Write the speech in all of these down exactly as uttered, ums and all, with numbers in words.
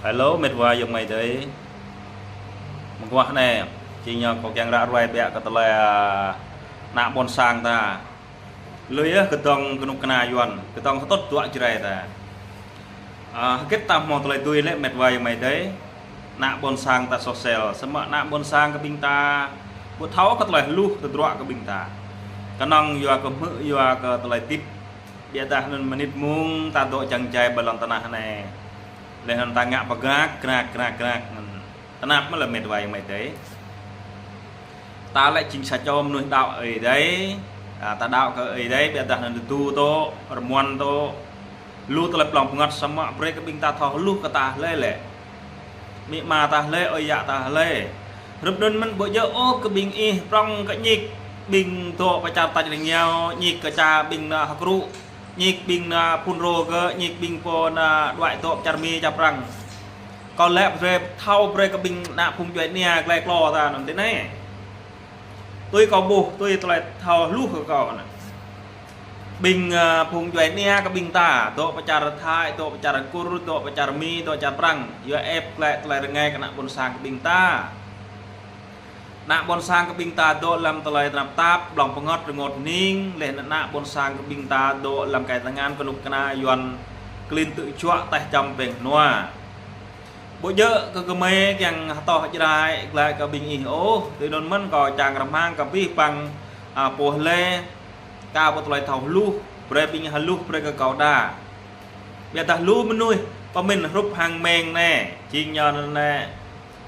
Hello, mĕt wa ayŏng amai adơi. Mơguah anai, či ñu kâo kiăng ră ruai biă kơ tơlơi, a, ană ƀôn sang ta. Lui yơh kơdŏng kơnuk kơna Yuan, kơdŏng hơtŭt duă Jrai ta. A, hơget ta hmâo tơlơi tui lĕ mĕt wa ayŏng amai adơi. Ană ƀôn sang ta soh sel, samơ̆ ană ƀôn sang kơ ƀing ta, ƀu thâo kơ tơlơi hluh tơdruă kơ ƀing ta. Kơnơ̆ng yua kơ hmư̆, yua kơ tơlơi tip. Biă dah anŭn mơnit mông ta dŏ čang jai ƀơi lŏn tơnah anai. Leh anŭn ta ngă pơgrak, grak, grak, grak. Tơnap mơ̆ lĕ mĕt wa ayŏng amai adơi. Ta lĕ jing sa čô mơnuih đaŏ Ơi Adai. A, ta đaŏ kơ Ơi Adai, biă dah anŭn tơdu tŏ, rơmuăn tŏ. Lu tơlơi plŏng pơngăt samơ̆ brơi kơ ƀing ta thâo hluh kơ ta hlơi lĕ. Amĭ ama ta hlơi, ơi yă ta hlơi. Hrup anŭn mơ̆n ƀu djơ̆ ôh kơ ƀing ih prŏng kơ ñik ƀing dŏ pơ čar tač rơngiao, ñik kơ čar ƀing ană hơkrŭ, ñik ƀing ană phun rô kơ, ñik ƀing pô ană đuaĭ dŏ pơ čar Mi čar Prăng. Kâo lĕ brơi thâo brơi kơ ƀing ană phung djuai ania glai klô ta anŭn tui anai. Tui kâo ƀuh, tui tơlơi thâo hluh kơ kâo anŭn. Ƀing, a, phung djuai ania kơ ƀing ta, dŏ pơ čar Thai, dŏ pơ čar Kur, dŏ pơ čar Mi, dŏ čar Prăng, yua ĕp glaĭ tơlơi rơngai kơ ană ƀôn sang kơ ƀing ta. Ană ƀôn sang kơ ƀing ta dŏ lăm tơlơi tơnap tap, blŏng pơngăt rơngot hning, leh anŭn ană ƀôn sang kơ ƀing ta dŏ lăm kai tơngan kơnuk kơna Yuan klin tŭ juă taih čăm pĕng hnua. Ƀu djơ̆ kơ gơmơi kiăng hơtŏh Jrai glaĭ kơ ƀing ih ôh, tui anŭn mơ̆n kâo čang rơmang kơ abih bang, a, pô hlơi, ka ƀu tơlơi thâo hluh, brơi ƀing ih hluh brơi kơ kâo đa. Biă dah lu mơnuih pơmĭn hrup hăng meng anai, jing ñu anŭn anai,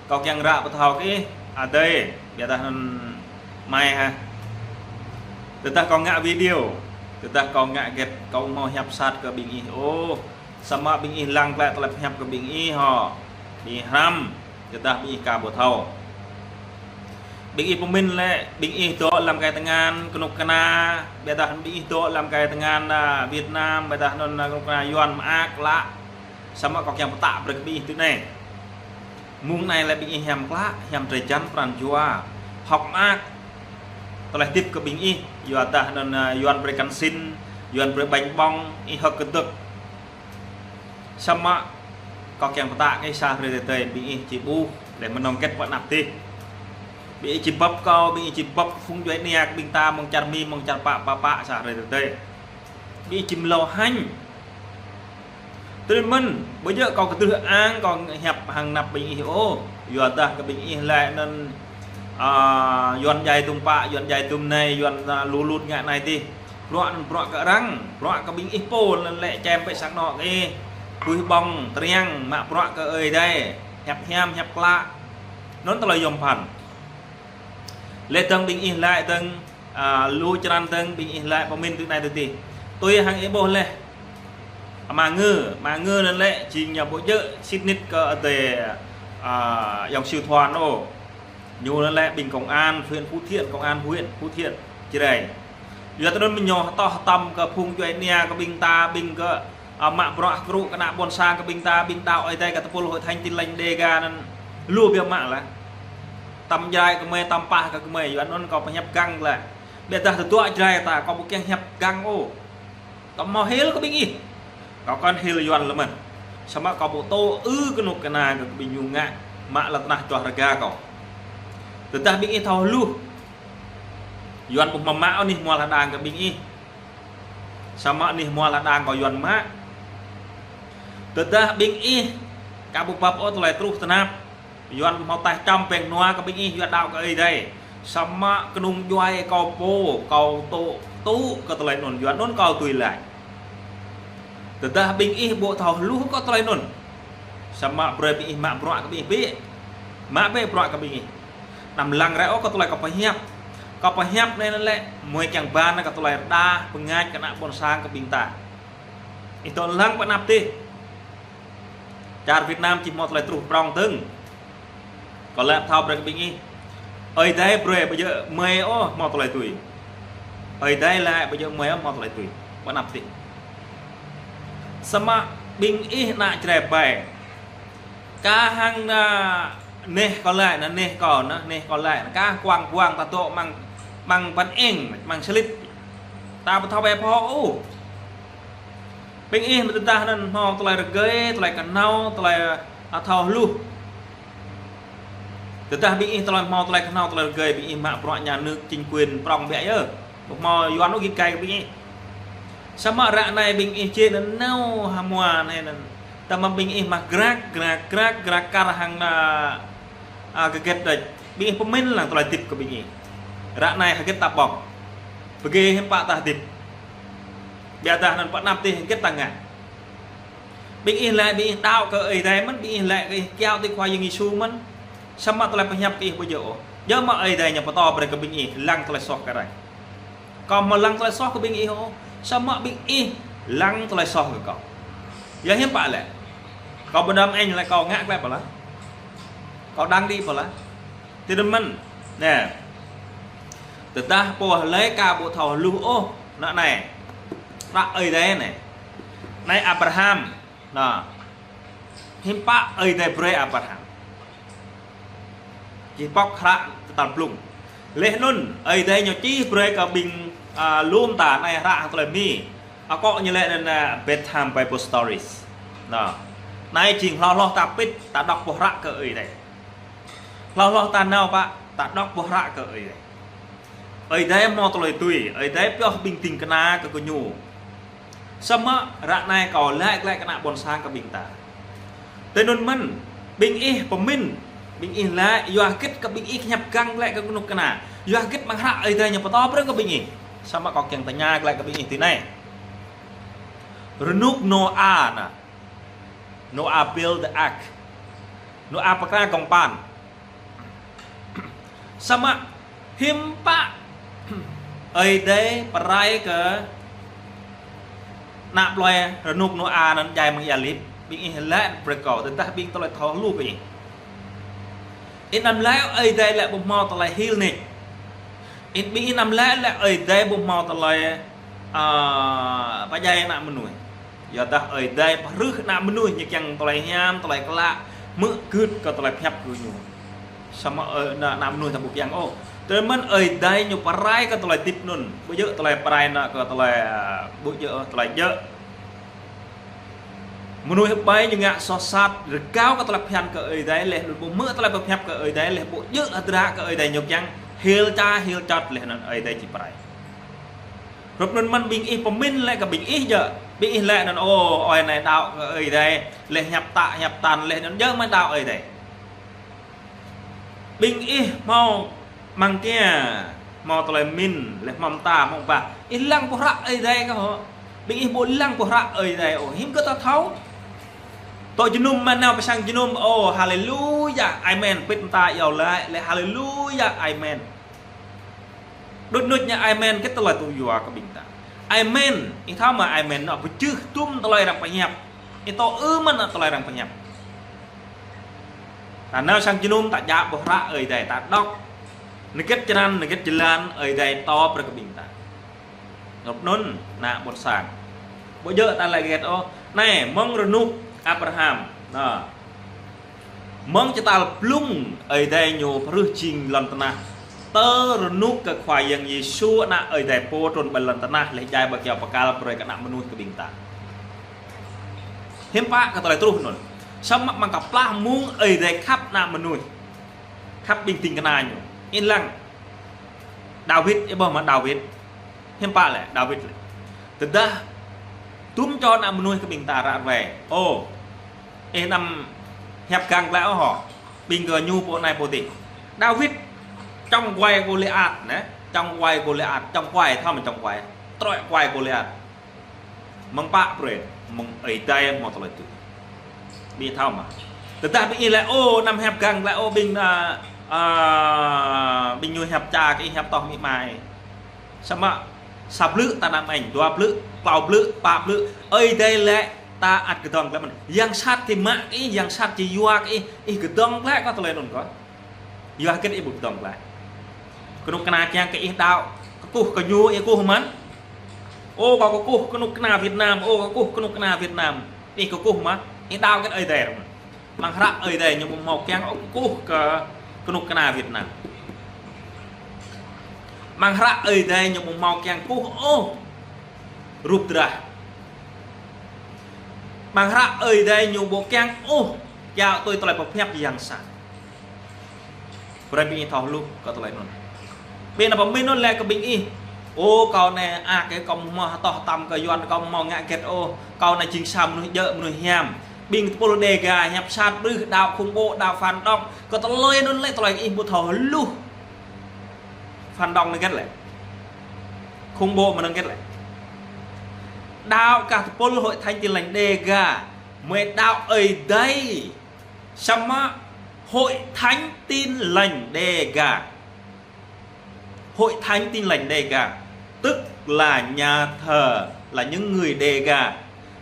kâo kiăng ră pơthâo kơ ih, adơi, biă dah anŭn amai ha. Tơdah kâo ngă video, tơdah kâo ngă hơget, kâo ƀu hmâo hiăp sat kơ ƀing ih ôh. Samơ̆ ƀing ih lăng glaĭ tơlơi pơhiăp kơ ƀing ih hŏ. Ƀing ih hrăm, tơdah ƀing ih ka ƀu thâo. Ƀing ih pơmĭn lĕ, ƀing ih dŏ lăm kai tơngan kơnuk kơna, biă dah ƀing ih dŏ lăm kai tơngan, a, Việt Nam, biă dah anŭn, a, kơnuk kơna Yuan mơak klă. Samơ̆ kâo kiăng pơtă brơi kơ ƀing ih tui anai. Mông anai lĕ ƀing ih hiam klă, hiam drơi jăn pran jua. Hơ̆k mơak. Tơlơi hơdip kơ ƀing ih, yua dah anŭn, a, Yuan brơi kăn sin, Yuan brơi ƀañ ƀơ̆ng, ih hơ̆k kơdơ̆k. Samơ̆ kâo kiăng pơtă kơ ih sa hrơi tơdơi, ƀing ih či ƀuh, lĕ mơnơ̆ng hơget pơ anăp tih. Ƀing ih či bưp kâo, ƀing ih či bưp phung djuai ania kơ ƀing ta mơ̆ng čar Mi, mơ̆ng čar pă, pă, pă sa hrơi tơdơi. Ƀing ih či mlâo hañ. Tui anŭn mơ̆n, ƀu djơ̆ kâo kơdrưh ang kâo hiăp hăng anăp ƀing ih ôh. Yua dah kơ ƀing ih lĕ anŭn, a, Yuan djai dŭm pă, Yuan djai dŭm anai, Yuan, a, lu lut ngă anai tih. Bruă anŭn bruă kơ arăng, bruă kơ ƀing ih pô anŭn lĕ čem pĕ sang anŏ kơ ih. Puih ƀơ̆ng, triăng, mă bruă kơ Ơi Adai. Hiăp hiam, hiăp klă. Anŭn tơlơi yôm phăn. Lĕ dơ̆ng ƀing ih lĕ dơ̆ng, a, lu črăn dơ̆ng ƀing ih lĕ pơmĭn tui anai tui tih. Tui hăng ih ƀuh leh. Ama Ngư, Ama Ngư anŭn lĕ jing ñu ƀu djơ̆ sĭt nik kơ adơi, a, Yong Siu Thuan ôh. Ñu anŭn lĕ ƀing công an huyện Phú Thiện, công an huyện Phú Thiện, Jrai. Yua tui anŭn mơ̆n ñu hơtŏh hơtăm kơ phung djuai ania kơ ƀing ta, ƀing kơ, a, mă bruă hơkrŭ kơ ană ƀôn sang kơ ƀing ta, ƀing đaŏ Ơi Adai kơ tơpul Hội Thánh Tin Lành Đêga anŭn lu biă mă lĕ. Tăm Jrai kơ gơmơi, tăm pah kơ gơmơi, yua anŭn kâo pơhiăp găng lĕ. Biă dah tơduă Jrai ta, kâo ƀu kiăng hiăp găng ôh. Kâo hmâo hil kơ ƀing ih. Kâo kăn hil Yuan lơ̆m mơ̆n. Samơ̆ kâo ƀu tŭ ư kơnuk kơna kơ ƀing ñu ngă mă lŏn tơnah čuah rơga kâo. Tơdah ƀing ih thâo hluh. Yuan ƀu hmâo mă ôh anih hmua hơđang kơ ƀing ih. Samơ̆ anih hmua hơđang kâo Yuan mă. Tơdah ƀing ih ka ƀu bưp ôh tơlơi truh tơnap. Yuan hmâo taih čăm pĕng hnua kơ ƀing ih, Yuan đaŏ kơ Ơi Adai. Samơ̆ kơnung djuai kâo pô, kâo tŭ, tŭ kơ tơlơi anŭn, Yuan anŭn kâo tui laĭ. Tơdah ƀing ih ƀu thâo hluh kơ tơlơi anŭn. Samơ̆ brơi ƀing ih mă bruă kơ ƀing ih bĕ. Mă bĕ bruă kơ ƀing ih. Anăm lăng rai ôh kơ tơlơi kâo pơhiăp. Kâo pơhiăp anai lĕ, mơi kiăng ba anai kơ tơlơi rơđah, pơngač kơ ană ƀôn sang kơ ƀing ta. Ih dŏ lăng pơ anăp tih. Čar Việt Nam či hmâo tơlơi truh prŏng dơ̆ng. Kâo laĭ thâo brơi kơ ƀing ih. Ơi Adai brơi ƀu djơ̆ mơi ôh hmâo tơlơi tui. Ơi Adai laĭ ƀu djơ̆ mơi ôh hmâo tơlơi tui. Pơ anăp tih. Samơ̆ ƀing ih ană Jrai ƀai. Kah hăng anai kâo laĭ, anai kâo, anai kâo laĭ. Kah kuang kuang ta dŏ amăng, amăng păn eng, amăng slit. Ta ƀu thâo ƀai pho ôh. Ƀing ih mơ̆ tơdah anŭn hmâo tơlơi rơgơi, tơlơi kơnâo, tơlơi Ăt thâo hluh. Tơdah ƀing ih tơlơi hmâo tơlơi kơhnâo tơlơi rơgơi, ƀing ih mă bruă nhà nước chính quyền prŏng biă yơh. Ƀu hmâo Yuan ôh git gai kơ ƀing ih. Samơ̆ ră anai ƀing ih či nao hmua anai anŭn. Tơma ƀing ih mă grak, grak, grak, grak kar hăng ană, a, hơget đôč. Ƀing ih pơmĭn lăng tơlơi hơdip kơ ƀing ih. Ră anai hơget ta ƀơ̆ng. Pơgi hiư̆m pă ta hơdip. Biă dah anŭn pơ anăp tih hơget ta ngă. Ƀing ih lĕ, ƀing ih đaŏ kơ Ơi Adai mơ̆n, ƀing ih lĕ kơ ih kiaŏ tui Khua Yang Yêsu mơ̆n. Samơ̆ tơlơi pơhiăp kơ ih ƀu djơ̆ ôh. Djơ̆ mơ̆ Ơi Adai ñu pơtô brơi kơ ƀing ih lăng tơlơi soh kơ arăng. Kâo hmâo lăng tơlơi soh kơ ƀing ih ôh. Samơ̆ ƀing ih lăng tơlơi soh kơ kâo. Yua hiư̆m pă lĕ. Kâo ƀu đăm ĕng lĕ kâo ngă glaĭ pơala. Kâo đang đĭ pơala. Tui anŭn mơ̆n. Nĕ. Tơdah pô hlơi ka ƀu thâo hluh ôh, anŭn anai. Hră Ơi Adai anai. Anai Abraham. Anŭn. Hiư̆m pă Ơi Adai brơi Abraham. Čih pŏk hră tơtal blung. Laih anŭn, Ơi Adai ñu čih brơi kơ ƀing, a, lŏm ta anai hră hăng tơlơi Mi. Akŏ ñu lĕ anŭn, a, Bedtime Bible Stories. Anŭn. Anai jing hloh hloh ta pĭt, ta đŏk boh hră kơ Ơi Adai. Hloh hloh ta nao pă, ta đŏk boh hră kơ Ơi Adai. Ơi Adai hmâo tơlơi tui, Ơi Adai pioh ƀing ding kơna kơ gơñu. Samơ̆ ră anai kâo laĭ glaĭ kơ ană ƀôn sang kơ ƀing ta. Tui anŭn mơ̆n, ƀing ih pơmĭn, ƀing ih laĭ, yua hơget kơ ƀing ih pơhiăp găng glaĭ kơ kơnuk kơna. Yua hơget amăng hră Ơi Adai ñu pơtô brơi kơ ƀing ih. Samơ̆ kâo kiăng tơña glaĭ kơ ƀing ih tui anai. Rơnŭk Nôa anŭn. Nôa build the ark. Nôa pơkra gŏng păn. Samơ̆ hiư̆m pă Ơi Adai pơrai kơ ană plơi rơnŭk Nôa anŭn djai amăng ia lip, ƀing ih laĭ brơi kâo, tơdah ƀing tơlơi thâo hluh ƀing ih. Ih anăm laĭ Ơi Adai lĕ ƀu hmâo tơlơi hil nik. Ih ƀing ih anăm laĭ lĕ Ơi Adai ƀu hmâo tơlơi a, pơdjai ană mơnuih. Yua dah Ơi Adai pơrưh ană mơnuih ñu kiăng tơlơi hiam, tơlơi klă, hmư̆ gưt kơ tơlơi pơhiăp kơ ñu. Samơ̆, ơ, ană, ană mơnuih ta ƀu kiăng ôh. Tui anŭn mơ̆n Ơi Adai ñu pơrai kơ tơlơi hơdip anŭn. Ƀu djơ̆ tơlơi pơrai anŭn kơ tơlơi, a, ƀu djơ̆, tơlơi djơ̆. Mơnuih ƀai ñu ngă soh sat, rơgao kơ tơlơi phiăn kơ Ơi Adai laih, ƀu hmư̆ tơlơi pơhiăp kơ Ơi Adai laih, ƀu djơ̆ hơdră kơ Ơi Adai ñu kiăng, hil ča, hil čot laih anŭn Ơi Adai či pơrai. Hrup anŭn mơ̆n ƀing ih pơmĭn lĕ kơ ƀing ih djơ̆. Ƀing ih lĕ anŭn, ô, ơi anai đaŏ kơ Ơi Adai, laih hiăp tă, hiăp tăn, laih anŭn djơ̆ mơ̆n đaŏ Ơi Adai. Ƀing ih hmâo amăng kia, hmâo tơlơi mĭn, laih hmâo mơta, hmâo ƀah. Ih lăng boh hră Ơi Adai kơ hŏ. Ƀing ih ƀu lăng boh hră Ơi Adai ôh. Hiư̆m kơ ta thâo. Tŏ jơnum mơ̆n nao pơ sang jơnum, ô, haleluya, amen. Pĭt mơta iâu laĭ, laih haleluya, amen. Đŭt nŭt ñu amen, hơget tơlơi tŭ yua kơ ƀing ta. Amen, ih thâo mơ̆ amen, anŭn pơčeh tum tơlơi arăng pơhiăp. Ih tŏ ư mơ̆n anŭn tơlơi arăng pơhiăp. Ta nao sang jơnum ta djă boh hră Ơi Adai ta đŏk. Hơget črăn, hơget jơlan Ơi Adai pơtô brơi kơ ƀing ta. Hrup anŭn, ană ƀôn sang. Ƀu djơ̆ ta laĭ hơget ôh. Anai, mơ̆ng rơnŭk Abraham. Anŭn. Mơ̆ng čơtal blung Ơi Adai ñu pơrưh jing lŏn tơnah. Tơ rơnŭk kơ Khua Yang Yêsu ană Ơi Adai pô trŭn ƀơi lŏn tơnah laih djai ƀơi kơyâo pơkăl brơi kơ ană mơnuih kơ ƀing ta. Hiư̆m pă kơ tơlơi truh anŭn. Samơ̆ amăng kơplah mông Ơi Adai khăp ană mơnuih. Khăp ƀing ding kơna ñu. Ih lăng. Dawid, ih ƀuh mơ̆ Dawid. Hiư̆m pă lĕ, Dawid lĕ. Tơdah tum čô ană mơnuih kơ ƀing ta ră ruai. Ô, ih anăm hiăp găng glaĭ ôh hŏ. Ƀing gơñu pô anai pô adih. Dawid čŏng kuai Gôliat, nĕ. Čŏng kuai Gôliat, čŏng kuai, thâo mơ̆ čŏng kuai. Trŏ kuai Gôliat. Mơ̆ng pă brơi, mơ̆ng Ơi Adai hmâo tơlơi tui. Ƀing thâo mơ̆. Tơdah ƀing ih lĕ, ô, anăm hiăp găng lĕ, ô, ƀing, a, a, ƀing ñu hiăp ča kơ ih, hiăp tŏh mĭ mai. Samơ̆ sa blư̆ ta anăm ĕng, dua blư̆, klâo blư̆, pă blư̆. Ơi Adai lĕ ta ăt kơdŏng glaĭ mơ̆n. Yang sat či mă kơ ih, yang sat či yua kơ ih, ih kơdŏng glaĭ kơ tơlơi anŭn kơ. Yua hơget ih ƀu kơdŏng glaĭ. Kơnuk kơna kiăng kơ ih đaŏ, kơkuh kơ ñu ih kơkuh mơ̆n. Ô, kâo kơkuh kơnuk kơna Việt Nam, ô, kâo kơkuh kơnuk kơna Việt Nam. Ih kơkuh mơ̆n, ih đaŏ hơget Ơi Adai mơ̆n. Amăng hră Ơi Adai ñu ƀu hmâo kiăng ôh kơkuh kơ kơnuk kơna Việt Nam. Amăng hră Ơi Adai ñu ƀu hmâo kiăng kơkuh ôh rup drah. Amăng hră Ơi Adai ñu ƀu kiăng ôh Kiaŏ tui tơlơi pơhiăp yang sat. Brơi ƀing ih thâo hluh kơ tơlơi anŭn. Ƀing ană pơmĭn anŭn lĕ kơ ƀing ih. Ô, kâo anai, a, kơ kâo mơ̆ hơtŏh tăm kơ Yuan, kâo mơ̆ ngă hơget ôh. Kâo anai jing sa mơnuih djơ̆, mơnuih hiam. Ƀing tơpul Đêga hiăp sat, brưh đaŏ khủng bố, đaŏ phản động. Kơ tơlơi anŭn lĕ tơlơi ih ƀu thâo hluh. Phản động anŭn hơget lĕ. Khủng bố mơ̆n anŭn hơget lĕ. Đaŏ kơ tơpul Hội Thánh Tin Lành Đêga. Mơi đaŏ Ơi Adai. Samơ̆ Hội Thánh Tin Lành Đêga. Hội Thánh Tin Lành Đêga, tức là nhà thờ là những người Đêga,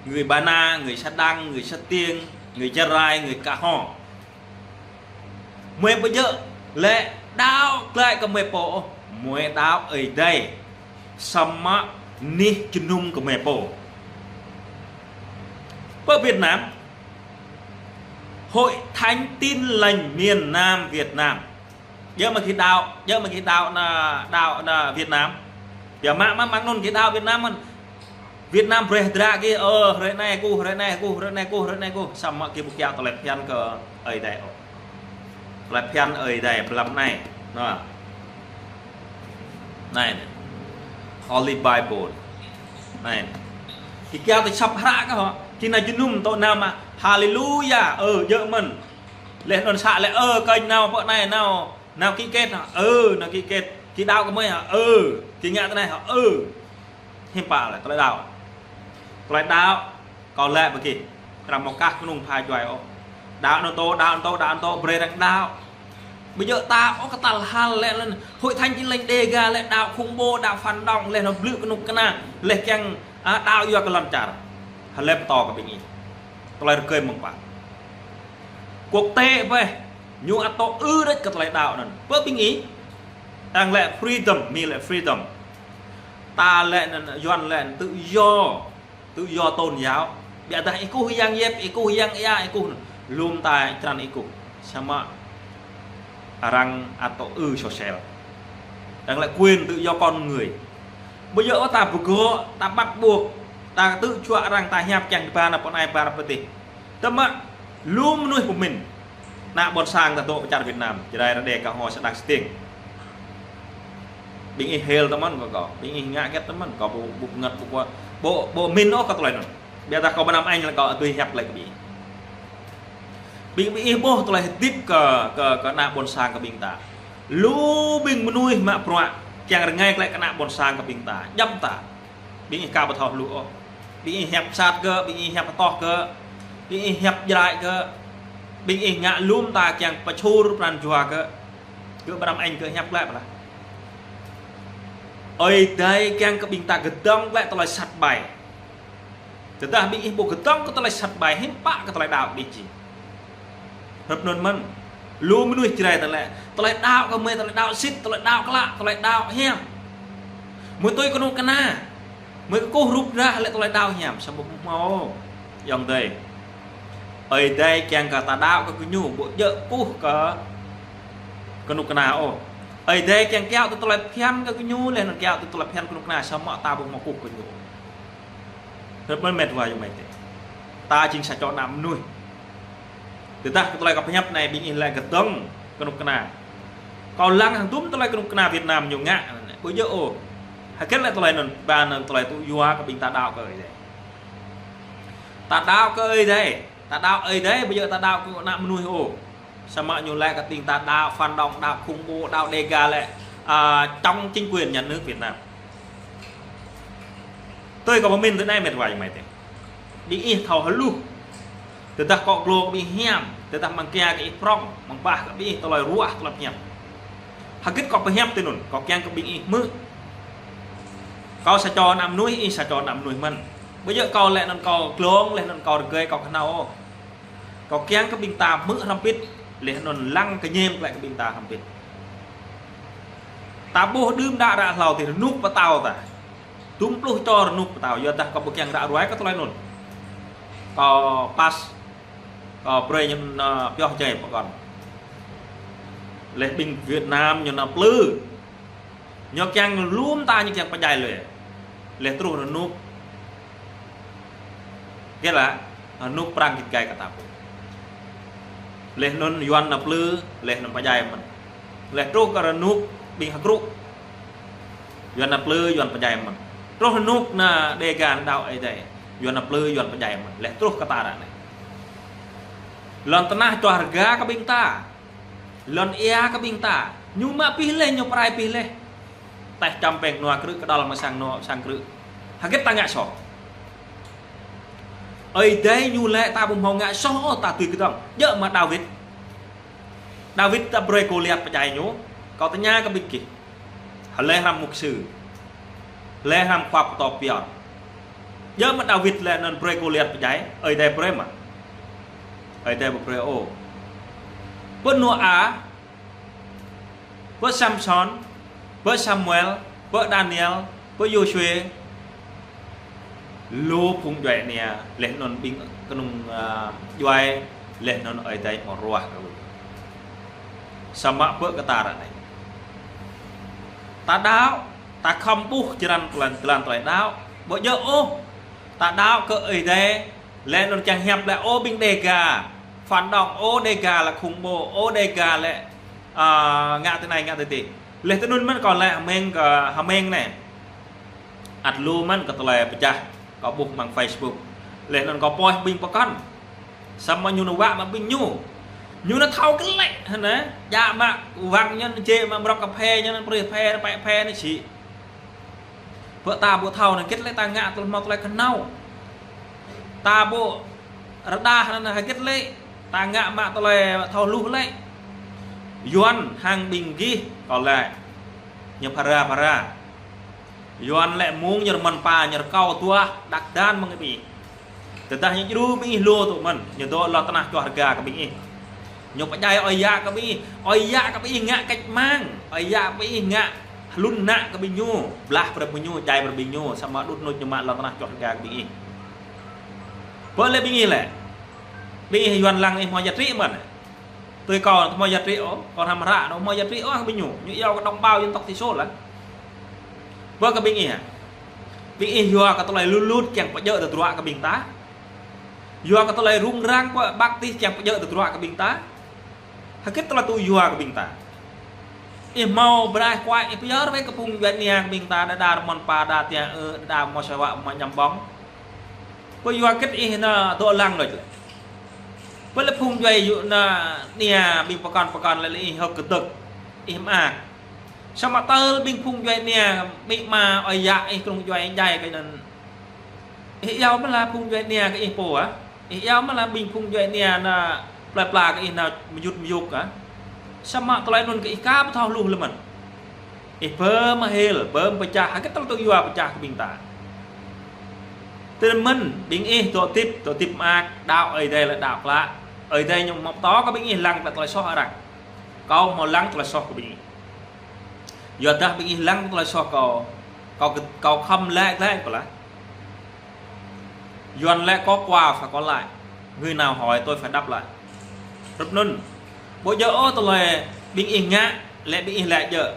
người Ba Na, người Sa Đăng, người Sa Tiên, người Gia Rai, người Cơ Hô. Mơi ƀu djơ̆ lĕ đaŏ glaĭ kơ mơi pô, mơi đaŏ Ơi Adai. Samơ̆ anih jơnum kơ mơi pô. Pơ Việt Nam, Hội Thánh Tin Lành miền Nam Việt Nam. Djơ̆ mơ̆ gih đaŏ, djơ̆ mơ̆ gih đaŏ ană, đaŏ ană Việt Nam. Biă mă mơ̆n, mơ̆ng anŭn gih đaŏ Việt Nam mơ̆n. Việt Nam brơi hơdră gih, ơ, hrơi anai kơkuh, hrơi anai kơkuh, hrơi anai kơkuh, hrơi anai kơkuh. Samơ̆ gih ƀu kiaŏ tơlơi phiăn kơ Ơi Adai ôh. Tơlơi phiăn Ơi Adai mlam anai. Anai. Anai, anai. Holy Bible. Anai. Gih kiaŏ tơlơi sap hră kơ hŏ. Gih ană jơnum tŏ ană mă. Haleluya. Ơ, djơ̆ mơ̆n. Laih anŭn sa lĕ, ơ, kơnh nao pơ anai nao. Nao ký kết hă? Ơ, nao ký kết. Gih đaŏ kơ mơi hă? Ơ. Gih ngă tơ anai hă? Ơ. Hiư̆m pă lĕ tơlơi đaŏ. Tơlơi đaŏ, kâo laĭ ƀơi gih. Arăng mơ̆ kah kơnung pha djuai ôh. Đaŏ anŭn tŏ, đaŏ anŭn tŏ, đaŏ anŭn tŏ, brơi arăng đaŏ. Ƀu djơ̆ ta ôh kơ tal hal lĕ lĕ. Hội Thánh Tin Lành Đêga lĕ đaŏ khủng bố, đaŏ phản động, laih anŭn blư̆ kơnuk kơna, laih kiăng, a, đaŏ yua kơ lŏn čar. Hlơi pơtô kơ ƀing ih. Tơlơi rơgơi mơ̆ng pă. Quốc tế ƀơi, ñu ăt tŏ ư đôč kơ tơlơi đaŏ anŭn. Pơ ƀing ih, arăng lĕ freedom, Mi lĕ freedom. Ta lĕ anŭn, Yuan lĕ anŭn tự do, tự do tôn giáo. Biă dah ih kơkuh yang yep, ih kơkuh yang ia, ih kơkuh lŏm ta črăn ih kơkuh. Samơ̆ arăng ăt tŏ ư sosel. Arăng lĕ quyền tự do con người. Ƀu djơ̆ ôh ta pơgŏ, ta bắt buộc, ta tự chuă arăng ta hiăp kiăng ba ană pô anai ba ană pô adih. Tơma lu mơnuih pơmĭn. Ană ƀôn sang ta dŏ pơ čar Việt Nam, Jrai, Rađê, Kơho, Sa Đak, Stiêng. Ƀing ih hil tơmăn kơ kâo, ƀing ih ngă hơget tơmăn, kâo ƀu, ƀu ngă ƀu kơ, ƀu, ƀu mĭn ôh kơ tơlơi anŭn. Biă dah kâo bơnam anh lĕ kâo ăt tui hiăp glaĭ kơ ƀing ih. Ƀing, ƀing ih ƀuh tơlơi hơdip kơ, kơ, kơ ană ƀôn sang kơ ƀing ta. Lu ƀing mơnuih mă bruă, kiăng rơngai glaĭ kơ ană ƀôn sang kơ ƀing ta. Djăm ta. Ƀing ih ka ƀu thâo hluh ôh. Ƀing ih hiăp sat kơ, ƀing ih hiăp hơtŏh kơ, ƀing ih hiăp Jrai kơ, ƀing ih ngă lŏm ta kiăng pơčur pran jua kơ. Kơ bơnam anh kơ hiăp glaĭ pơlah. Ơi Adai kiăng kơ ƀing ta gơdơ̆ng glaĭ tơlơi sat ƀai. Tơdah ƀing ih ƀu gơdơ̆ng kơ tơlơi sat ƀai, hiư̆m pă kơ tơlơi đaŏ ƀing ih jing. Hrup anŭn mơ̆n. Lu mơnuih Jrai ta lĕ. Tơlơi đaŏ kơ mơi, tơlơi đaŏ sĭt, tơlơi đaŏ klă, tơlơi đaŏ hiam. Mơi tui kơnuk kơna. Mơi kơkuh rup drah lĕ tơlơi đaŏ hiam. Samơ̆ ƀu hmâo. Ayŏng adơi. Ơi Adai kiăng kơ ta đaŏ kơ gơñu, ƀu djơ̆ kơkuh kơ kơnuk kơna ôh. Ơi Adai kiăng kiaŏ tui tơlơi phiăn kơ gơñu, laih anŭn kiaŏ tui tơlơi phiăn kơnuk kơna, samơ̆ ta ƀu hmâo kơkuh kơ gơñu. Hrup mơ̆n met wa ayŏng amai adơi. Ta jing sa čô ană mơnuih. Tơdah kơ tơlơi kâo pơhiăp anai ƀing ih lĕ gơdơ̆ng kơnuk kơna. Kâo lăng hăng dŭm tơlơi kơnuk kơna Việt Nam ñu ngă. Ƀu djơ̆ ôh. Hơget lĕ tơlơi anŭn, ba anŭn tơlơi tŭ yua kơ ƀing ta đaŏ kơ Ơi Adai. Ta đaŏ kơ Ơi Adai. Ta đaŏ Ơi Adai, ƀu djơ̆ ta đaŏ kơ ană mơnuih ôh. Samơ̆ ñu lĕ kơ ƀing ta đaŏ phản động, đaŏ khủng bố, đaŏ Đêga lĕ, a, chống chính quyền nhà nước Việt Nam. Tui kâo pơmĭn tui anai met wa ayŏng amai adơi. Ƀing ih thâo hluh. Tơdah kâo glô kơ ƀing ih hiam, tơdah mơ̆ng kia kơ ih prŏng, mơ̆ng bah kơ ƀing ih tơlơi ruah tơlơi pơhiăp. Hơget kâo pơhiăp tui anŭn, kâo kiăng kơ ƀing ih hmư̆. Kâo sa čô ană mơnuih, ih sa čô ană mơnuih mơ̆n. Ƀu djơ̆ kâo lĕ anŭn kâo glông, lĕ anŭn kâo rơgơi kâo kơnao ôh. Kâo kiăng kơ ƀing ta hmư̆ hrŏm hơbĭt, laih anŭn lăng kơñăm glaĭ kơ ƀing ta hrŏm hơbĭt. Ta ƀuh đưm đă ră hlâo adih rơnŭk pơtao ta. Dŭm pluh čô rơnŭk pơtao, yua dah kâo ƀu kiăng ră ruai kơ tơlơi anŭn. Kâo pas, kâo brơi ñu, ơ, pioh jai pơkŏn. Laih ƀing Việt Nam ñu nao plư. Ñu kiăng lŏm ta ñu kiăng pơdjai lui. Laih truh rơnŭk. Kơ lă, rơnŭk prang git gai kơ ta pô. Laih anŭn Yuan nao plư, laih anŭn pơdjai mơ̆n. Laih truh kơ rơnŭk ƀing hơkrŭ. Yuan nao plư, Yuan pơdjai mơ̆n. Truh rơnŭk ană Dega đaŏ Ơi Adai. Yuan nao plư, Yuan pơdjai mơ̆n. Laih truh kơ ta ră anai. Lŏn tơnah čoh rơga kơ ƀing ta. Lŏn ia kơ ƀing ta. Ñu mă pih laih, ñu pơrai pih laih. Tơdah čăm pĕng nua krư̆ kơdăl mă sang nua sang krư̆. Hơget ta ngă soh. Ơi Adai ñu laĭ ta ƀu hmâo ngă soh ôh, ta tui kơdŏng. Djơ̆ mă Dawid. Dawid ta brơi Gôliat pơdjai ñu. Kâo tơña kơ ƀing gih. Hlơi hrăm mục sư. Hlơi hrăm khua pơtô pioh. Djơ̆ mă Dawid laĭ anŭn brơi Gôliat pơdjai. Ơi Adai brơi mă. Ơi Adai ƀu brơi ôh. Pơ Nôa, pơ Samsôn, pơ Samuel, pơ Daniel, pơ Yôsuê. Lu phung djuai ania, laih anŭn ƀing kơnung, a, djuai, laih anŭn Ơi Adai hmâo ruah kơ ƀing. Samơ̆ pơ kơ ta ră anai. Ta đaŏ, ta khŏm ƀuh jơlan tơlan, tơlan tơlơi đaŏ. Ƀu djơ̆ ôh, ta đaŏ kơ Ơi Adai, laih anŭn čang hiăp laĭ, ô ƀing Dega, phản động, ô Dega laĭ khủng bố, ô Dega laĭ, a, ngă tui anai, ngă tui adih. Laih tui anŭn mơ̆n kâo laĭ hơmĕng kơ, hơmĕng anai. Ăt lu mơ̆n kơ tơlơi pơčah, kâo ƀuh amăng Facebook. Laih anŭn kâo post ƀing pơkŏn. Samơ̆ ñu nao wă mă ƀing ñu. Ñu nao thâo kơ lĕ, hă anai. Djă mă wang ñu, jĕ mă mrŏk kơ phe ñu, prih phe, pĕ phe ñu sĭ. Pơ ta ƀu thâo anŭn hơget lĕ ta ngă tơl hmâo tơlơi kơnâo. Ta ƀu rơđah anŭn hơget lĕ ta ngă mă tơlơi thâo hluh lĕ. Yuan hăng ƀing gih kâo laĭ. Ñu phara phara. Yuan lĕ mơ̆ng ñu rơmăn pa ñu rơkâo tuah đak dan mơ̆ng ƀing ih. Tơdah ñu djru ƀing ih lu tŭ mơ̆n, ñu dŏ lŏn tơnah čoh rơga kơ ƀing ih. Ñu pơdjai ơi yă kơ ƀing ih, ơi yă kơ ƀing ih ngă cách mạng, ơi yă kơ ƀing ih ngă hlŭn nă kơ ƀing ñu, blah brơi ƀing ñu, djai brơi ƀing ñu, samơ̆ đŭt nŭt ñu mă lŏn tơnah čoh rơga kơ ƀing ih. Pơ lĕ ƀing ih lĕ, ƀing ih Yuan lăng ih hmâo giá trị mơ̆n. Tui kâo hmâo giá trị ôh, kâo hrăm hră anŭn hmâo giá trị ôh hăng ƀing ñu. Ñu iâu kơ đồng bào dân tộc thiểu số lĕ. Pơ kơ ƀing ih hă? Ƀing ih yua kơ tơlơi lŭt lŭt kiăng pơjơ̆ tơdruă kơ ƀing ta. Yua kơ tơlơi rŭng răng pơ baptis kiăng pơjơ̆ tơdruă kơ ƀing ta. Hơget tơlơi tŭ yua kơ ƀing ta. Ih hmâo braih kuai ih pơyơr wơ̆t kơ phung djuai ania kơ ƀing ta đa đa rơmăn pa đa tiang ơ đa hmâo sơwă hmâo ñăm ƀơ̆ng. Pơ yua hơget ih nao dŏ lăng đôč lĕ. Pơ lĕ phung djuai ania ƀing pơkŏn pơkŏn lĕ ih hơ̆k kơdơ̆k. Ih mơak. Samơ̆ tơl ƀing phung djuai ania, ƀing mă ơi yă ih kơnung djuai djai kơ anŭn. Ih iâu mơ̆ lă phung djuai ania kơ ih pô hă? Ih iâu mơ̆ lă ƀing phung djuai ania nao plơi pla kơ ih nao mơyut mơyuk hă? Samơ̆ tơlơi anŭn kơ ih aka ƀu thâo hluh lĕ mơ̆n. Ih bơm hil, bơm pơčah, hơget tơlơi tŭ yua pơčah kơ ƀing ta. Tơl mơ̆n, ƀing ih dŏ tĭp, dŏ tĭp mơak, đaŏ Ơi Adai lĕ đaŏ klă. Ơi Adai ñu hmâo pơtô kơ ƀing ih lăng tơlơi soh arăng. Kâo hmâo lăng tơlơi soh kơ ƀing ih. Yua dah ƀing ih lăng tơlơi soh kâo, kâo kơ, kâo khŏm laĭ glaĭ pơlah. Yuan laĭ có quà phải có lại, người nào hỏi tôi phải đáp lại. Hrup anŭn. Ƀu djơ̆ ôh tơlơi ƀing ih ngă, lĕ ƀing ih laĭ djơ̆.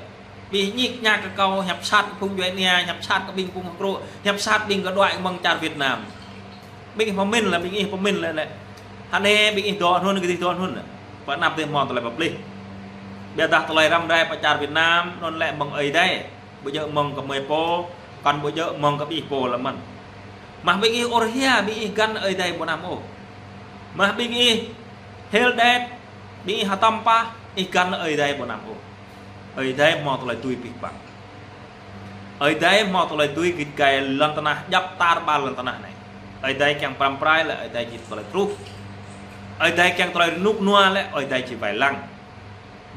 Ƀing ih ñik ñak kơ kâo, hiăp sat kơ phung djuai ania, hiăp sat kơ ƀing phung hơkrŭ, hiăp sat ƀing kơ djuai mơ̆ng čar Việt Nam. Ƀing ih pơmĭn lĕ, ƀing ih pơmĭn lĕ, lĕ. Hă anai ƀing ih dŏ anŭn, gơdih dŏ anŭn. Pơ anăp tih hmâo tơlơi pơplih. Biă dah tơlơi răm rai pơ čar Việt Nam, anŭn lĕ mơ̆ng Ơi Adai. Ƀu djơ̆ mơ̆ng kơ mơi pô, kŏn ƀu djơ̆ mơ̆ng kơ ƀing ih pô lĕ mơ̆n. Mă ƀing ih ur hia, ƀing ih găn Ơi Adai ƀu năm ôh. Mă ƀing ih hil đet, ƀing ih hơtăm pah, ih găn Ơi Adai ƀu năm ôh. Ơi Adai hmâo tơlơi tui pih păng. Ơi Adai hmâo tơlơi tui git gai lŏn tơnah, djŏp tar ƀar lŏn tơnah anai. Ơi Adai kiăng pơrăm pơrai lĕ Ơi Adai či tơlơi truh. Ơi Adai kiăng tơlơi rơnŭk rơnua lĕ Ơi Adai či wai lăng.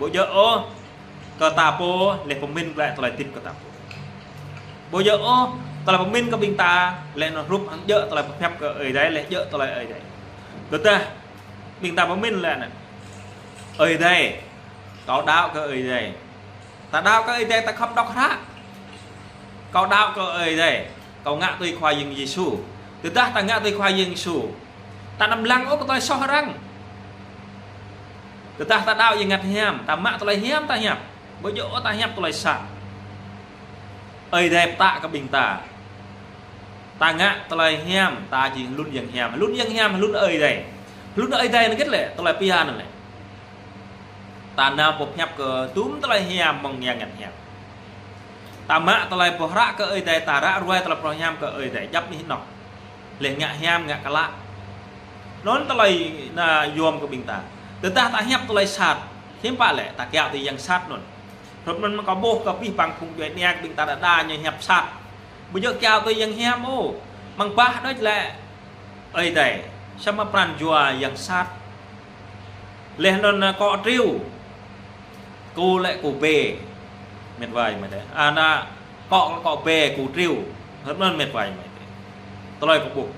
Ƀu djơ̆ ôh kơ ta pô lĕ pơmĭn glaĭ tơlơi tĭp kơ ta pô. Ƀu djơ̆ ôh tơlơi pơmĭn kơ ƀing ta lĕ anŭn hrup hăng djơ̆ tơlơi pơhiăp kơ Ơi Adai lĕ djơ̆ tơlơi Ơi Adai. Tơdah ƀing ta pơmĭn lĕ anŭn Ơi Adai, kâo đaŏ kơ Ơi Adai. Ta đaŏ kơ Ơi Adai ta khŏm đŏk hră. Kâo đaŏ kơ Ơi Adai. Kâo ngă tui Khua Yang Yêsu. Tơdah ta ngă tui Khua Yang Yêsu, ta anăm lăng ôh kơ tơlơi soh arăng. Tơdah ta đaŏ Yang Bơngăt Hiam, ta mă tơlơi hiam ta hiăp. Ƀu djơ̆ ôh ta hiăp tơlơi sat. Ơi Adai pơtă kơ ƀing ta. Ta ngă tơlơi hiam, ta či hlŭn yang hiam. Hlŭn yang hiam, hlŭn Ơi Adai. Hlŭn Ơi Adai anŭn hơget lĕ, tơlơi pia anŭn lĕ. Ta nao pơhiăp kơ tŭm tơlơi hiam mơ̆ng Yang Bơngăt Hiam. Ta mă tơlơi pơhră kơ Ơi Adai, ta ră ruai tơlơi pơhră hiam kơ Ơi Adai, djăp anih anŏ. Leh ngă hiam, ngă klă. Anŭn tơlơi na yom kơ ƀing ta. Tơdah ta hiăp tơlơi sat, hiư̆m pă lĕ, ta kiaŏ tui yang sat anŭn. Hrup anŭn mơ̆ng kâo ƀuh kơ abih bang phung djuai ania kơ ƀing ta đơđa ñu hiăp sat. Ƀu djơ̆ kiaŏ tui yang hiam ôh. Mơ̆ng bah đôč lĕ Ơi Adai, samơ̆ pran jua yang sat. Leh anŭn akŏ triu, kơ lĕ kơ bê, mĕt wa amai adơi. Ană akŏ, akŏ bê kơ triu, hơ̆t anŭn mĕt wa amai adơi. Tơlơi kâo ƀuh.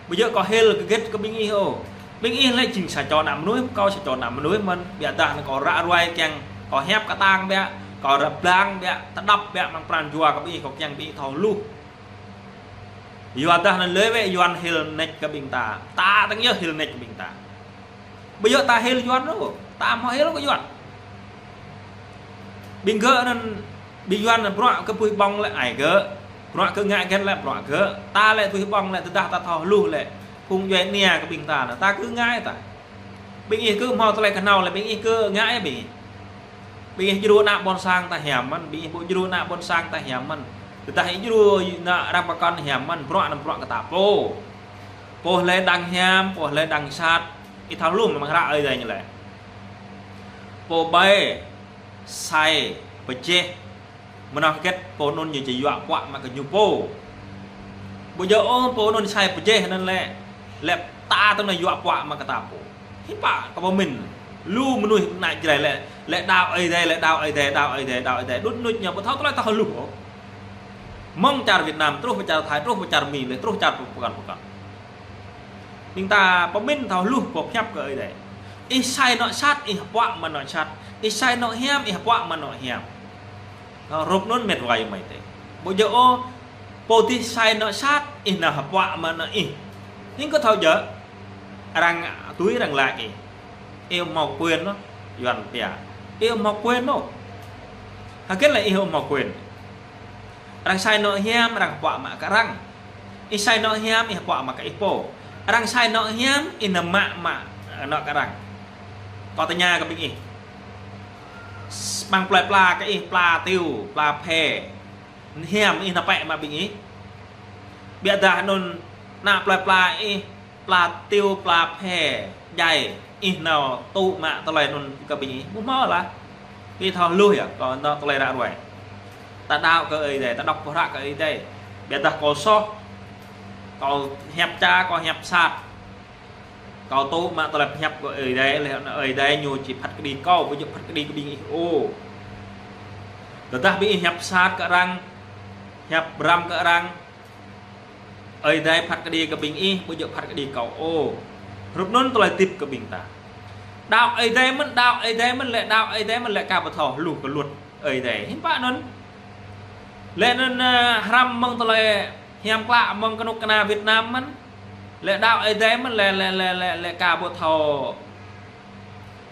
Ƀu djơ̆ kâo hil hơget kơ ƀing ih ôh. Ƀing ih lĕ jing sa čô ană mơnuih, kâo sa čô ană mơnuih mơ̆n. Biă dah anŭn kâo ră ruai kiăng, kâo hiăp kơtang biă, kâo ră blang biă, tơdăp biă mơ̆ng pran jua kơ ƀing ih, kâo kiăng ƀing ih thâo hluh. Yua dah anŭn lĕ wĕ Yuan hil nač kơ ƀing ta. Ta tơ̆ng yơh hil nač kơ ƀing ta. Ƀu djơ̆ ta hil Yuan ôh, ta hmâo hil kơ Yuan. Ƀing gơ̆ anŭn, ƀing Yuan anŭn bruă kơ pui ƀơ̆ng lĕ ai gơ̆. Bruă kơ ngă hơget lĕ bruă gơ̆. Ta lĕ pui ƀơ̆ng lĕ tơdah ta thâo hluh lĕ. Phung djuai ania kơ ƀing ta anŭn, ta kơ ngă ta. Ƀing ih kơ hmâo tơlơi kơhnâo lĕ ƀing ih kơ ngă ƀing ih. Ƀing ih djru ană ƀôn sang ta hiam mơ̆n, ƀing ih ƀu djru ană ƀôn sang ta hiam mơ̆n. Tơdah ih djru ană arăng pơkŏn hiam mơ̆n, bruă anŭn bruă kơ ta pô. Pô lĕ đang hiam, pô lĕ đang sat, ih thâo hluh mơ̆ng hră Ơi Adai ñu lĕ. Pô ƀai, sai, pơjeh, mơnơ̆ng hơget pô anŭn ñu či yua puă mă kơ ñu pô. Ƀu djơ̆ ôh pô anŭn sai pơjeh anŭn lĕ, lĕ ta tơ̆ng anai yua puă mă kơ ta pô. Hiư̆m pă kâo pơmĭn. Lu mơnuih ană Jrai lĕ, lĕ đaŏ Ơi Adai, lĕ đaŏ Ơi Adai, đaŏ Ơi Adai, đaŏ Ơi Adai. Đŭt nuč ñu ƀu thâo tơlơi thâo hluh ôh. Mơ̆ng čar Việt Nam, truh pơ čar Thái, truh pơ čar Mi, lĕ truh čar pơkŏn pơkŏn. Ƀing ta pơmĭn thâo hluh pơhiăp kơ Ơi Adai. Ih sai anŏ sat, ih puă mă anŏ sat. Ih sai anŏ hiam, ih puă mă anŏ hiam. Hrup anŭn mĕt wa amai adơi. Ƀu djơ̆ ôh, pô dih sai anŏ sat, ih nao puă mă anŏ ih. Hing kơ thâo djơ̆, arăng tui arăng laĭ ih. Ih hmâo quyền ôh, Yuan pia. Ih hmâo quyền ôh. Hơget lĕ ih hmâo quyền. Arăng sai anŏ hiam, arăng puă mă kơ arăng. Ih sai anŏ hiam, ih puă mă kơ ih pô. Arăng sai anŏ hiam, ih nao mă mă anŏ kơ arăng. Kâo tơña kơ ƀing ih. Ƀing plơi pla kơ ih, pla tiu, pla phe. Hiam ih nao pĕ mă ƀing ih. Biă dah anŭn ană plơi pla ih, pla tiu, pla phe, djai, ih nao tŭ mă tơlơi anŭn kơ ƀing ih. Ƀu hmâo lah. Ih thâo hluh yơh, kâo anŏ tơlơi ră ruai. Ta đaŏ kơ Ơi Adai, ta đŏk pơhră kơ Ơi Adai. Biă dah kâo soh, kâo hiăp ča, kâo hiăp sat. Kâo tŭ mă tơlơi pơhiăp kơ Ơi Adai, leh anŭn Ơi Adai ñu či phat kơđi kâo, ƀu djơ̆ phat kơđi kơ ƀing ih ôh. Tơdah ƀing ih hiăp sat kơ arăng, hiăp bram kơ arăng, Ơi Adai phat kơđi kơ ƀing ih, ƀu djơ̆ phat kơđi kâo ôh. Hrup anŭn tơlơi hơdip kơ ƀing ta. Đaŏ Ơi Adai mơ̆n, đaŏ Ơi Adai mơ̆n, lĕ đaŏ Ơi Adai mơ̆n, lĕ ka ƀu thâo hluh kơ luật Ơi Adai. Hiư̆m pă anŭn. Leh anŭn, ơ, hrăm mơ̆ng tơlơi hiam klă mơ̆ng kơnuk kơna Việt Nam mơ̆n. Lĕ đaŏ Ơi Adai mơ̆n, lĕ, lĕ, lĕ, lĕ, lĕ ka ƀu thâo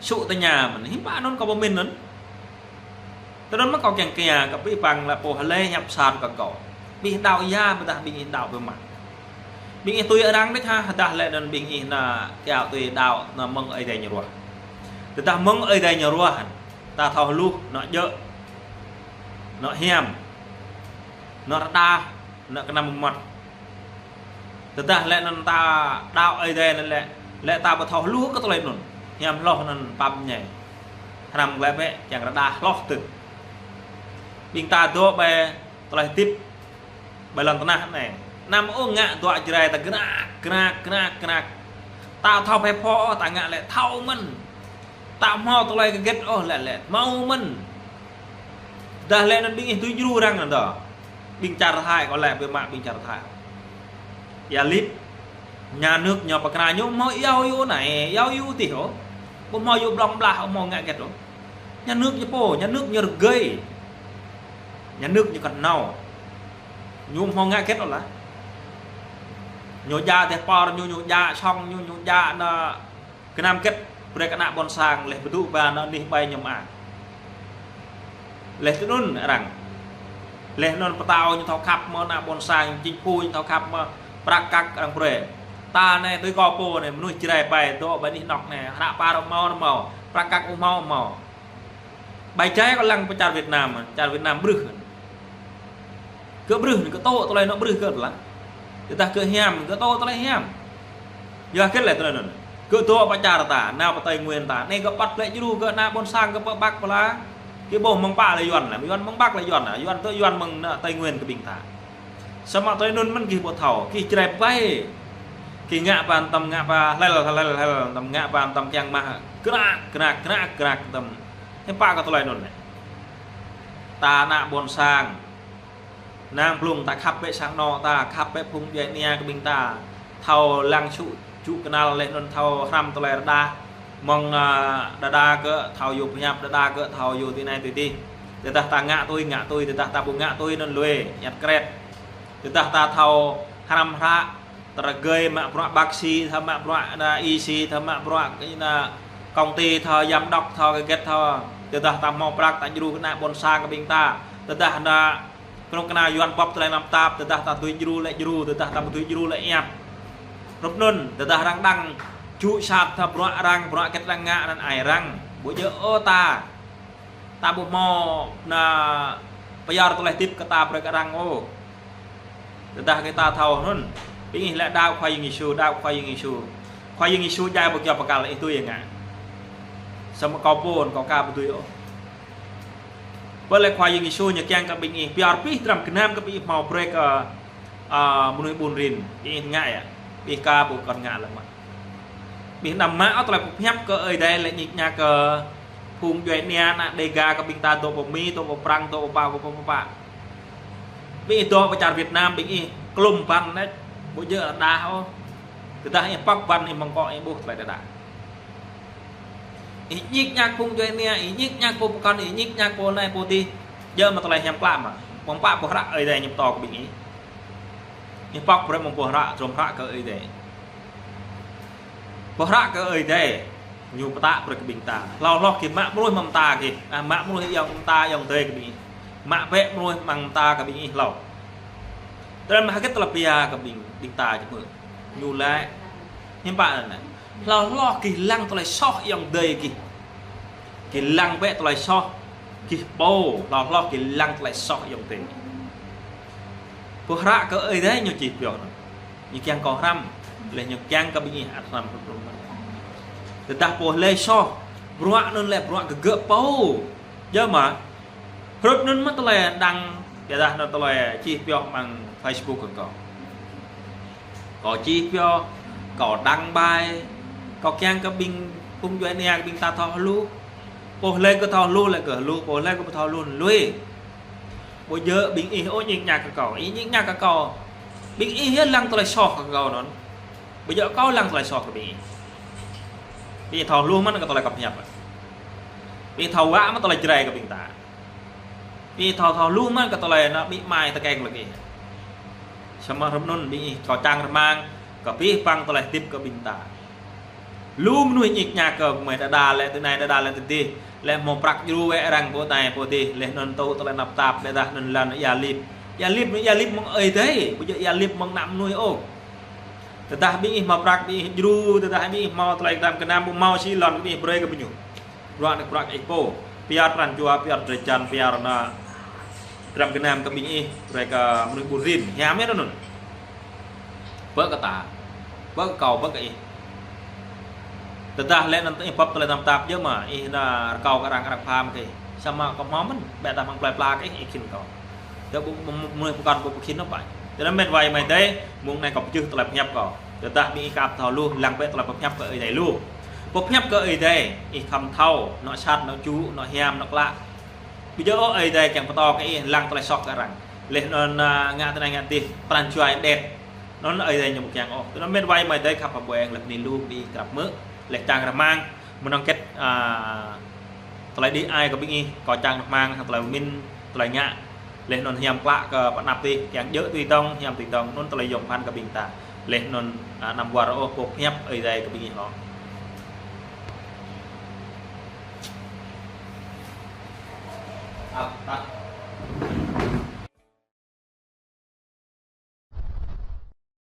sŭ tơña mơ̆n. Hiư̆m pă anŭn kâo pơmĭn anŭn. Tui anŭn mơ̆ kâo kiăng kiaŏ kơ abih bang lĕ pô hlơi hiăp sat kơ kâo. Ƀing ih đaŏ ia, ƀôdah ƀing ih đaŏ biă mă. Ƀing ih tui arăng đôč hă, tơdah lĕ anŭn ƀing ih nao kiaŏ tui đaŏ nao mơ̆ng Ơi Adai ñu ruah. Tơdah mơ̆ng Ơi Adai ñu ruah, ta thâo hluh, anŏ djơ̆, anŏ hiam, anŏ rơđah, anŏ kơnăm mơmŏt. Tơdah lĕ anŭn ta đaŏ Ơi Adai anŭn lĕ, lĕ ta ƀu thâo hluh kơ tơlơi anŭn. Hiam hloh anŭn pap ñai. Hrăm glaĭ bĕ, kiăng rơđah hloh tơ̆. Ƀing ta dŏ ƀơi tơlơi hơdip ƀơi lŏn tơnah anai. Anăm ôh ngă dŏ Jrai ta gơnăk, gơnăk, gơnăk, gơnăk. Ta thâo phe pho, ta ngă lĕ thâo mơ̆n. Ta hmâo tơlơi hơget ôh lĕ lĕ hmâo mơ̆n. Dah lĕ anŭn ƀing ih tui djru arăng anŭn dŏ. Ƀing čar Thái kâo lĕ biă mă ƀing čar Thái. Ia lip. Nhà nước ñu pơkra ñu hmâo iâu iu anai, iâu iu tih ôh. Ƀu hmâo iâu blŏng blah, ƀu hmâo ngă hơget ôh. Nhà nước ñu pô, nhà nước ñu rơgơi. Nhà nước ñu kơhnâo. Ñu hmâo ngă hơget ôh lah. Ñu djă teh pơr, ñu, ñu djă sŏng, ñu, ñu djă ană kơnăm hơget brơi kơ ană ƀôn sang leh pơdŭ ba ană anih ƀai ñu mơak. Leh tui anŭn arăng. Leh anŭn pơtao ñu thâo khăp mơ̆, ană ƀôn sang, chính phủ ñu thâo khăp mơ̆, prăk kăk arăng brơi. Ta anai tui kâo pô anai, mơnuih Jrai ƀai dŏ ƀơi anih anŏ anai, hră pơar hmâo hmâo, prăk kăk hmâo hmâo. Ƀai jai kâo lăng pơ čar Việt Nam, čar Việt Nam ƀrưh. Gơ̆ ƀrưh, gơ̆ tŏ tơlơi anŭn ƀrưh gơ̆ tơlơi. Tơdah gơ̆ hiam, gơ̆ tŏ tơlơi hiam. Yua hơget lĕ tơlơi anŭn? Gơ̆ dŏ pơ čar ta, nao pơ Tây Nguyên ta. Anai gơ̆ păt plĕ djru gơ̆ ană ƀôn sang gơ̆ pơ Bắc pơ la. Gơ̆ ƀuh mơ̆ng pă lĕ Yuan lĕ, Yuan mơ̆ng Bắc lĕ Yuan lĕ, Yuan tơ Yuan mơ̆ng ană Tây Nguyên kơ ƀing ta. Samơ̆ tơlơi anŭn mơ̆n gih ƀu thâo, gih Jrai ƀai. Gih ngă pơ anŭn tơm ngă pơ hlel, hlel, hlel, tơm ngă pơ anŭn tơm kiăng mă. Krak, krak, krak, krak tơm. Hiư̆m pă kơ tơlơi anŭn lĕ. Ta ană ƀôn sang. Năng blung ta khăp bĕ sang anŏ ta, khăp bĕ phung djuai ania kơ ƀing ta. Thâo lăng ču, ču kơnăl lĕ anŭn thâo hrăm tơlơi rơđah. Mơ̆ng, a, đơđa gơ̆ thâo yua pơhiăp, đơđa gơ̆ thâo yua tui anai tui adih. Tơdah ta ngă tui, ngă tui, tơdah ta ƀu ngă tui anŭn lui, ñăt kret. Tơdah ta thâo hrăm hră, ta rơgơi mă bruă bác sĩ, thâo mă bruă ană y sĩ, thâo mă bruă ană công ty, thâo giám đốc, thâo hơget thâo. Tơdah ta hmâo prăk ta djru kơ ană ƀôn sang kơ ƀing ta. Tơdah ană kơnuk kơna Yuan pŏp tơlơi tơnap tap, tơdah ta tui djru lĕ djru, tơdah ta ƀu tui djru lĕ iăp. Hrup anŭn, tơdah arăng đang ču sat thâo bruă arăng, bruă hơget arăng ngă anŭn ai arăng. Ƀu djơ̆ ôh ta. Ta ƀu hmâo ană pơyơr tơlơi hơdip kơ ta brơi kơ arăng ôh. Tơdah kơ ta thâo anŭn, ƀing ih lĕ đaŏ Khua Yang Yêsu, đaŏ Khua Yang Yêsu. Khua Yang Yêsu djai ƀơi kơyâo pơkăl ih tui ngă. Samơ̆ kâo pô, kâo ka ƀu tui ôh. Pơ lĕ Khua Yang Yêsu ñu kiăng kơ ƀing ih, pioh pih dram gơnam kơ ƀing ih hmâo brơi kơ, a, mơnuih ƀun rin, ƀing ih ngă yơh, ƀing ih ka ƀu kŏn ngă lăng mă. Ƀing ih anăm mă ôh tơlơi pơhiăp kơ Ơi Adai lĕ ñik ñak kơ phung djuai ania ană Đêga kơ ƀing ta dŏ pơ Mi, dŏ pơ Prăng, dŏ pơ pă, pơ pă, pơ pă. Ƀing ih dŏ pơ čar Việt Nam, ƀing ih klum băn đĕč, ƀu djơ̆ rơđah ôh. Tơdah ih pŏk băn ih mơ̆ng akŏ ih ƀuh tơlơi đơđa. Ih ñik ñak phung djuai ania, ih ñik ñak pô pơkŏn, ih ñik ñak pô anai pô adih. Djơ̆ mă tơlơi hiam klă mă. Mơ̆ng pă boh hră Ơi Adai ñu pơtô kơ ƀing ih. Ih pŏk brơi mơ̆ng boh hră, drôm hră kơ Ơi Adai. Boh hră kơ Ơi Adai. Ñu pơtă brơi kơ ƀing ta. Hlâo hloh gih mă mơnuih mơ̆ng mơta gih. A, mă mơnuih ayŏng mơta ayŏng adơi kơ ƀing ih. Mă bĕ mơnuih mơ̆ng mơta kơ ƀing ih hlâo. Tơdah mă hơget tơlơi pia kơ ƀing, ƀing ta či mơ̆. Ñu lĕ. Hiư̆m pă anŭn. Hlâo hloh gih lăng tơlơi soh ayŏng adơi gih. Gih lăng bĕ tơlơi soh gih pô, hlâo hloh gih lăng tơlơi soh ayŏng adơi. Boh hră kơ Ơi Adai ñu čih pioh anŭn. Ñu kiăng kâo hrăm, lĕ ñu kiăng kơ ƀing ih ăt hrăm hrup anŭn. Tơdah pô hlơi soh, bruă anŭn lĕ bruă kơ gơ̆ pô. Djơ̆ mă, hrup anŭn mă tơlơi đang, biă dah anŭn tơlơi čih pioh mơ̆ng Facebook kơ kâo. Kâo čih pioh, kâo đăng bài, kâo kiăng kơ ƀing phung djuai ania kơ ƀing ta thâo hluh. Pô hlơi kơ thâo hluh lĕ kơ hluh, pô hlơi kơ ƀu thâo hluh lui. Ƀu djơ̆ ƀing ih ôh ñik ñak kơ kâo, ih ñik ñak kơ kâo. Ƀing ih yơh lăng tơlơi soh kơ kâo anŭn. Ƀu djơ̆ kâo lăng tơlơi soh kơ ƀing ih. Ƀing ih thâo hluh mơ̆n kơ tơlơi kâo pơhiăp. Ƀing ih thâo wă mơ̆n tơlơi Jrai kơ ƀing ta. Ƀing ih thâo thâo hluh mơ̆n kơ tơlơi anŭn ƀing amai tơkeng lĕ gih. Samơ̆ hrup anŭn ƀing ih kâo čang rơmang, kơ pih păng tơlơi hơdip kơ ƀing ta. Lu mơnuih ñik ñak kơ mơi đơđa lĕ tui anai đơđa lĕ tui adih. Lĕ hmâo prăk djru wơ̆t arăng pô anai pô adih. Lĕ anŭn tŭ tơlơi tơnap tap lĕ dah anŭn lăng ia lip. Ia lip anŭn ia lip mơ̆ng Ơi Adai. Ƀu djơ̆ ia lip mơ̆ng ană mơnuih ôh. Tơdah ƀing ih hmâo prăk ƀing ih djru, tơdah ƀing ih hmâo tơlơi dram gơnam ƀu hmâo si lŏn ƀing ih brơi kơ ƀing ñu. Bruă anai bruă kơ ih pô. Pioh pran jua, pioh drơi jăn, pioh ană dram gơnam kơ ƀing ih, brơi kơ mơnuih ƀun rin. Hiam yơh anŭn. Bơ kơ ta. Bơ kơ kâo, bơ kơ ih. Tơdah lĕ anŭn ih pŏp tơlơi tơnap tap djơ̆ mă, ih anŭn rơkâo kơ arăng, arăng pha mă kơ ih. Samơ̆ kâo hmâo mơ̆n, ƀĕ tah mơ̆ng plơi pla kơ ih, ih khĭn kâo. Tơdah ƀu, ƀu, ƀu, mơnuih pơkŏn ƀu pơkhĭn ôh pai. Tơdah met wa amai adơi, mơ̆ng anai kâo pơjưh tơlơi pơhiăp kâo. Tơdah ƀing ih ka thâo hluh, lăng bĕ tơlơi pơhiăp kơ Ơi Adai lu. Pơhiăp kơ Ơi Adai, ih khŏm thâo, anŏ sat, anŏ ču, anŏ hiam, anŏ klă. Ƀu djơ̆ ôh Ơi Adai kiăng pơtô kơ ih lăng tơlơi soh kơ arăng. Lĕ anŭn, a, ngă tui anai ngă adih, pran jua đet. Anŭn Ơi Adai ñu ƀu kiăng ôh. Tui anŭn met wa amai adơi khăp hơbơi lĕ bơni lu ƀing ih krăp mơ̆. Lĕ čang rơmang, mơnơ̆ng hơget, a, tơlơi đĭ ai kơ ƀing ih, kâo čang rơmang, hăng tơlơi pơmĭn, tơlơi ngă. Lĕ anŭn hiam klă kơ pơanăp adih, kiăng djơ̆ tui tong, hiam tui tong, anŭn tơlơi yôm phăn kơ ƀing ta. Lĕ anŭn, a, anăm war ôh, pô pơhiăp Ơi Adai kơ ƀing ih hŏ. Ăt, ăt.